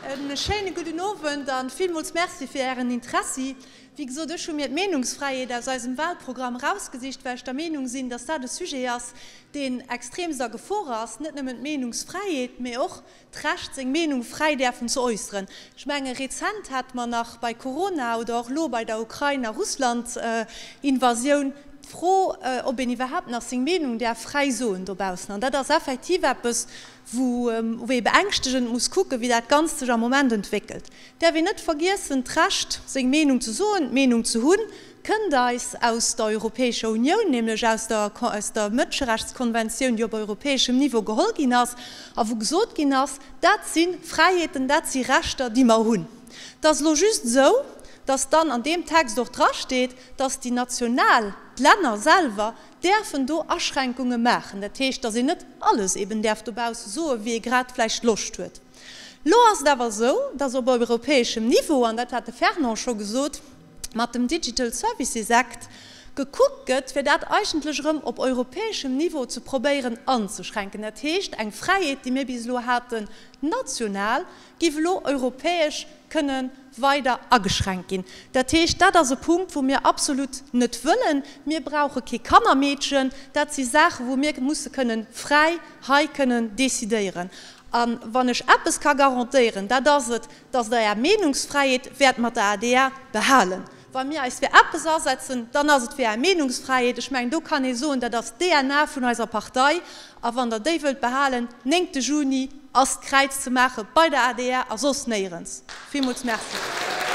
E schéine gudden Owend a villmools Merci fir Ären Interessi. Wéi gesot, ech hu mir d'Meenungsfräiheet aus eisem Wahlprogramm erausgesicht, well ech der Meenung sinn, dass dat e Sujet ass, deen extremst a Gefor ass, net nëmmen d'Meenungsfräiheet, mee och d'Recht, seng Meenung fräi däerfen ze äusseren. Ech menge rezent hate mer nach bei Corona oder och elo bei der Ukrain a Russland-Invasioun d'Fro, ob een iwwerhaapt nach seng Meenung däerf fräi soen dobaussen. An dat ass effektiv eppes, wou ee beängschtegend muss kucken, wéi dat Ganzt sech am Moment entwéckelt. Däerf een net vergiessen, d'Recht, seng Meenung ze soen, d'Meenung ze hunn, kënnt eis aus der Europäescher Unioun, nämlech aus der aus der Mënscherechtskonventioun, déi op europäeschem Niveau geholl ginn ass a wou gesot ginn ass, dat si Fräiheeten, dat si Rechter, déi mer hunn. Et ass elo just esou, dass dann an deem Text och drasteet, dass déi national, d'Länner selwer däerfen do Aschränkunge maachen. Dat heescht, dass een net alles eben däerf dobausse soen, wéi ee grad vläicht Loscht huet. Elo ass et awer esou, dass op europäeschem Niveau, an dat hat de Fernand scho gesot, mat dem Digital Services Act gekuckt gëtt, fir dat eigentlech erëm op europäeschem Niveau ze probéieren anzeschränken. Dat heescht, eng Fräiheet, déi mir bis elo haten national, géif elo europäesch kënne weider ageschränkt ginn. Dat heescht, dat ass e Punkt, wou mir absolut net wëllen. Mir brauche kee Kannermeedchen. Dat si Saachen, wou mir musse kënnen fräi hei kënnen decidéieren. A wann ech eppes ka garantéieren, dat ass et, dass Der Är Meenungsfräiheet wäert mat der adr behalen. Wa mir eis fir eppes asetzen, dann ass et fir Är Meenungsfräiheet. Ech mengen, do kann ee soen, dat ass d'DNA vun eiser Partei. A wann Der déi wëllt behalen, néngte Juni ass d'Kräiz ze maache bei der adr a soss néierens. Villmools Merci.